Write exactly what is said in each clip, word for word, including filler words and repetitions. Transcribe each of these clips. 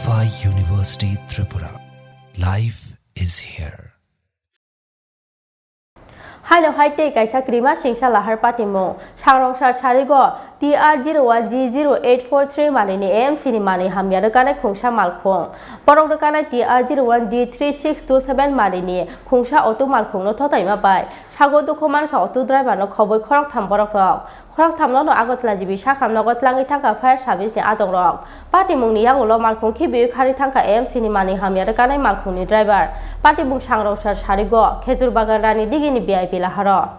Fi University Tripura. Life is here. Haino hai tei kaisa krima singsa lahar patimung. Sangrong sar sarigo T R zero one G zero eight four three manini A M C ni manwi hamya rwkanai khungsa malkhung. Borok rwkanai T R zero one D three six two seven manini khungsa auto malkhungno thotaima bai. Sago dukhu mankha auto driver no khobwi khoroktham borok rok. Khoroktham no no Agartala G B sakha nogo tlangwi thangkha fire service ni adong rok. Patimung ni yagulo malkhung khibiwi khari thangkha A M C ni manwi hamya rwkanai malkhung ni driver. Patimung sangrong sar sarigo Khejur Bagan Rani Digi ni V I P laharo.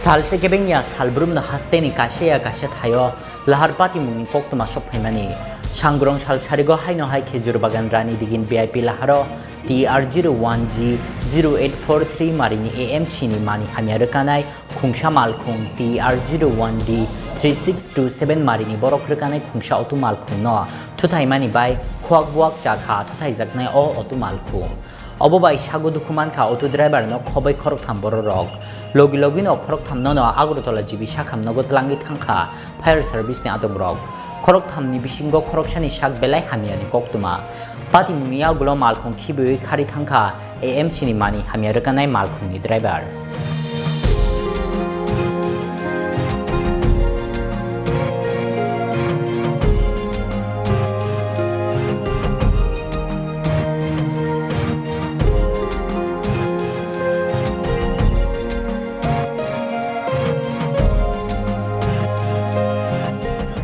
Salse kebengya salbrumno hasteni kaisa ya kaisa thaio lahar patimungni koktwma sok phaimani. Sangrong sal sarigo haino hai Khejur Bagan Rani Digin V I P laharo T R zero one G zero eight four three marini A M C ni mani hamya rwkanai khungsa malkhung T R zero one D three six two seven marini borok rwkanai khungsa auto malkhungno thuthaimani bai khuak buak chakha thuthaijaknai o auto malkhung. Obo bai sago dukhu mankha auto driver no khoboi khoroktham borok rok. Logi logi no khoroktham no no Agartala G B sakham nogo tlangwi thangkha fire service ni adong rok. Khoroktham ni bisingo khoroksani sak belai hamya ni koktwma. Patimung ni yagulo malkhung khibiwi khari thangkha A M C ni mani hamya rwkanai malkhung ni driver.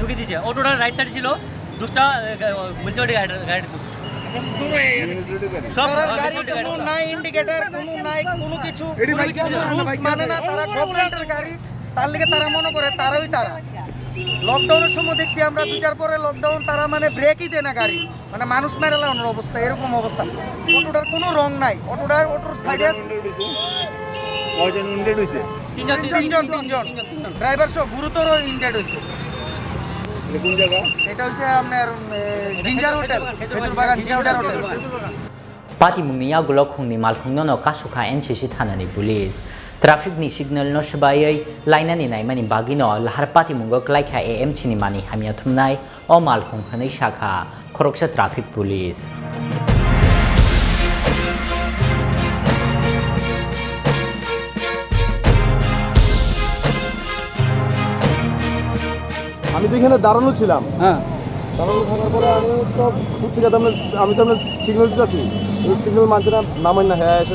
ঢুকিয়ে দিয়েছে। অটোটা রাইট সাইডে ছিল, দুটা, এ, গা-, মিউনিসিপ্যালিটি গাড়ি, গাড়ি। সব, তারার আ, গাড়ি মিউনিসিপ্যালিটি কোনো গাড়ি। নাই, ইন্ডিকেটর কোনো নাই, কোনো কিছু, এটি কোনো বাইক কিছু চালানো, রুলস বাইক মানে না, চালানো। তারা গভর্নমেন্টের গাড়ি, তার লিগে তারা মনে করে তারাই তারা। লকডাউনের সময় দেখছি আমরা দুইটার পরে লকডাউন, তারা মানে ব্রেকই দেয় না গাড়ি। মানে মানুষ মেরে লাগানোর অবস্থা, এরকম অবস্থা। অটোটার কোনো রং নাই, অটোটার, অটোর সাইডে আছে। কয়জন ইনজুর্ড হয়েছে? তিনজন, তিনজন, তিনজন, তিনজন। তিনজন, তিনজন। ড্রাইভার সহ গুরুতর ইনজুর্ড হয়েছে। এটা কোন জায়গা? এটা হচ্ছে আপনার, এ, জিঞ্জার হোটেল, খেজুর বাগান ginger hotel. Patimungni yagulo khungni malkhungno no kasukha N C C thanani police. Traffic ni signal no swbaiwi lainani naimani bagwino lahar patimungo klaikha A M C ni mani hamya thumnai o malkhung hwnwi sakha khoroksa traffic police. আমি তো এখানে দাঁড়ানো ছিলাম। হ্যাঁ। দাঁড়ানো থাকার পরে আমি তো দূর থেকে তো আমরা, আমি তো আমরা সিগন্যাল দিতেছি, এই সিগন্যাল মানছে না, নামাই না, হ্যাঁ, এসে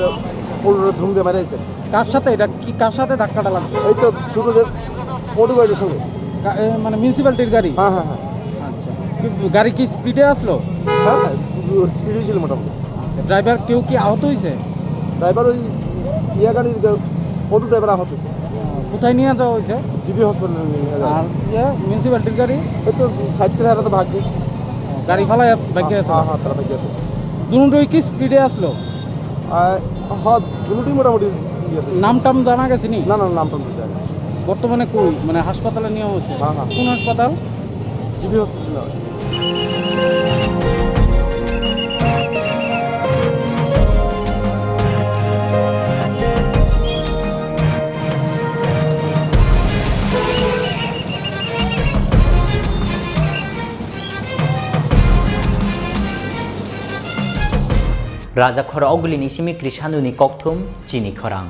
উল্টো ধুম দিয়ে মারা গেছে। কার সাথে এটা, কি, কার সাথে ধাক্কাটা লাগছে? এই তো ছোট যে অটো গাড়ির সঙ্গে। গা-, এ, মানে মিউনিসিপ্যালিটির গাড়ি? হ্যাঁ, হ্যাঁ, হ্যাঁ। আচ্ছা। কি, গাড়ি কি স্পিডে আসলো? হ্যাঁ, হ্যাঁ, স্পিডে ছিল মোটামুটি। ড্রাইভার কেউ কি আহত হয়েছে? ড্রাইভার ওই ইয়া গাড়ির গা-, অটো ড্রাইভার আহত হয়েছে। কোথায় নিয়ে যাওয়া হয়েছে? জিবি হসপিটালে নিয়ে যাওয়া হয়েছে। আর ইয়ে, মিউনিসিপ্যালিটির গাড়ি? ওই তো সাইড করে এরা তো ভাগছে। গাড়ি ফালাই ভাগছে? হ্যাঁ, হ্যাঁ, তারা ভাগছে। দুটোই কি স্পিডে আসলো? আহ, হ্যাঁ, দুটোই মোটামুটি ইয়ে হয়েছে। নাম টাম জানা গেছে নি? না, না, নাম টাম জানা গেছে। বর্তমানে কই? মানে হাসপাতালে নেওয়া হয়েছে? হ্যাঁ, হ্যাঁ। কোন হাসপাতাল? GB hospital. Raja khoro ogulini simi Krishanuni kokthum chini khorang.